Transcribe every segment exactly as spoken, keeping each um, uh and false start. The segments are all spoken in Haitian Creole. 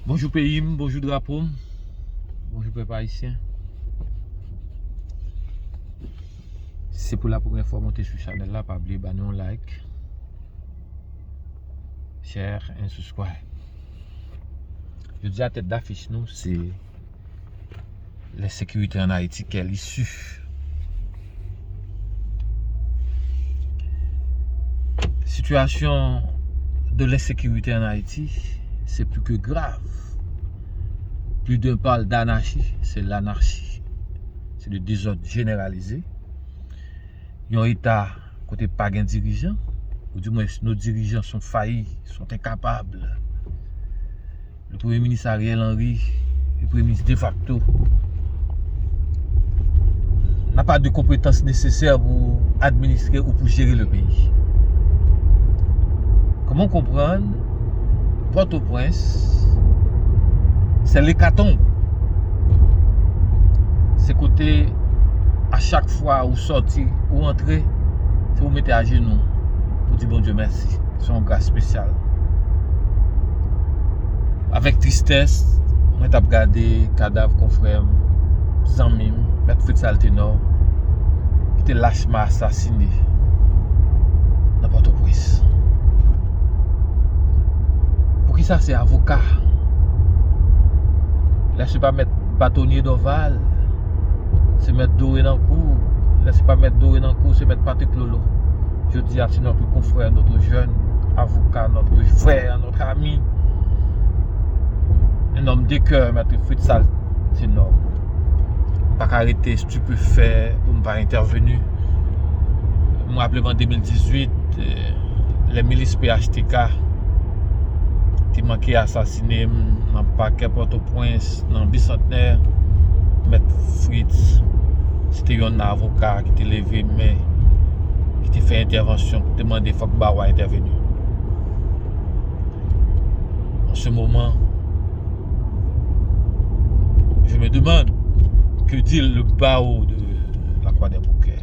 Bonjou peyi m, bonjou drapo m, bonjou pèp ayisyen. Si se pou la premyè fwa w monte sou chanèl la, pa bliye ba nou yon like, share and subscribe. Jodi a tèt dafich nou se L'insécurité en Haïti, quelle issue? Situation de l'insécurité en Haïti, c'est plus que grave. Plus d'un parle d'anarchie, c'est l'anarchie. C'est le désordre généralisé. Yon eta kote pa gen dirijan, ou dimwens nos dirigeants sont faillis, sont incapables. Le premye minis Ariel Henry, le premye minis defakto, n'a pas de compétences nécessaires pour administrer ou pour gérer le pays. Kòman w konprann Pòtoprens, se lekatonb. Se kote, a chak fwa ou sòti, ou antre, se ou mete ajenou pou di Bondye mèsi. Se yon gras espesyal. Avèk tristès, mwen t ap gade kadav konfrè m, zanmi m, Mèt Fritz Altenor, ki te lachman asasine nan Pòtoprens. Poukisa se avoka? Lè se pa Mèt Batonye Dorval, se Mèt Doré Nankou. Lè se pa Mèt Doré Nankou, se Mèt Patrick Lolo. Jodi a, c'est notre confrère, notre jeune avocat, notre frère, notre ami, un homme de cœur, Mèt Fritz Altenor. M pa ka rete stupefè pou m pa entèveni. M raple m an de mil dizuit, eh, lè milis P H T K te manke asasine m nan pakè Pòtoprens, nan Bisantnè, Mèt Fritz, se te yonn nan avoka ki te leve men, ki te fè entèvansyon pou te mande fòk bawo a entèveni. En ce moment, je me demande, que dit le barreau de la Croix des Bouquets?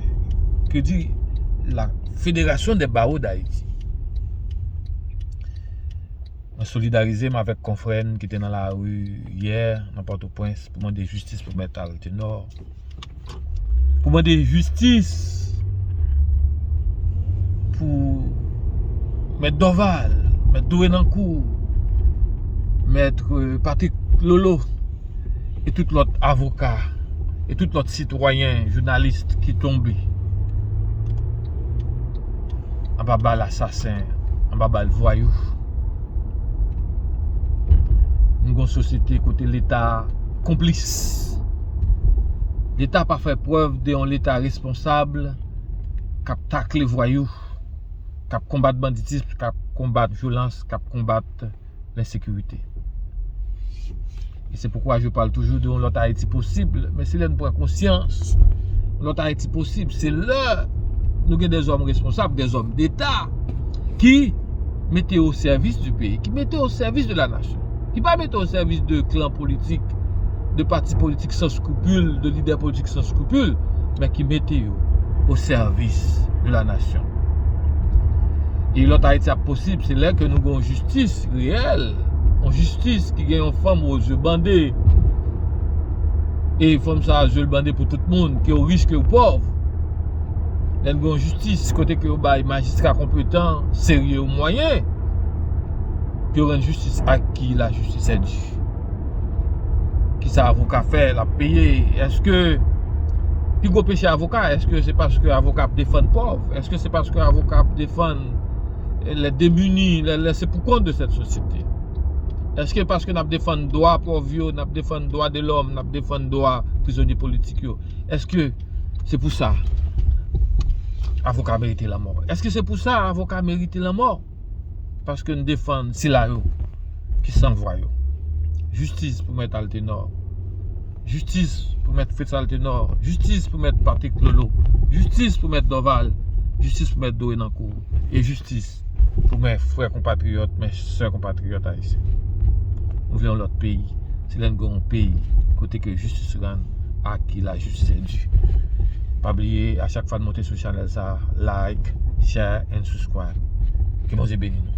Que dit la Fédération des barreaux d'Haïti? Mwen solidarize m avèk konfrè n ki te nan lari yè nan Pòtoprens pou mande jistis pou Mèt Altenor, pou mande jistis pou Mèt Dorval, Mèt Doré Nankou, Mèt, euh, Patrick Lolo, e tout lòt avoka, e tout lòt sitwayen, jounalis ki tonbe anba bal asasen, anba bal vwayou. Nou gen yon sosyete kote Leta konplis. Leta pa fè prèv de yon Leta responsab k ap takle vwayou, k ap konbat banditism, k ap konbat vyolans, k ap konbat lensekirite. E se poukwa je parle toujours de yon lòt Ayiti posib, men se lè n pran konsyans yon lòt Ayiti posib, se lè nou gen dèzòm responsab, dèzòm deta ki mete yo o sèvis di peyi, ki mete yo o sèvis de la nasyon, ki pa mete yo o sèvis de klan politik, de pati politik san skrupil, de lidè politik san skrupil, men ki mete yo o sèvis de la nasyon. E lòt Ayiti ap posib, se lè ke nou gen yon jistis reyèl, yon jistis ki gen yon fanm o zye bande. E fanm sa a zye l bande pou tout moun, ke w rich, ke w pòv. Lè n gen yon jistis kote ke yo bay majistra konpetan, serye yo mwayen pou yo rann jistis à qui la justice est due. Kisa avoka fè, l ap peye? Èske pi gwo peche avoka, èske se paske avoka ap defann pòv? Èske se paske avoka ap defann les démunis, les, les, c'est pour compte de cette société? Èske paske n ap defann dwa pòv yo, n ap defann dwa de lòm, n ap defann dwa prizonye politik yo, èske se pou sa avoka merite lanmò? Èske se pou sa avoka merite lanmò? Paske n defann sila yo ki san vwa yo. Jistis pou Mèt Altenor. Jistis pou Mèt Fritz Altenor. Jistis pou Mèt Patrick Lolo. Jistis pou Mèt Dorval. Jistis pou Mèt Doré Nankou. E jistis pou mè frè konpatriyòt, mè sè konpatriyòt ayisyen. Nou vle yon lòt peyi. Se lè n gen yon peyi kote ke jistis rann à qui la justice est due. Pa bliye, a chak fwa n monte sou chanèl sa, like, share and subscribe. Ke Bondye beni nou.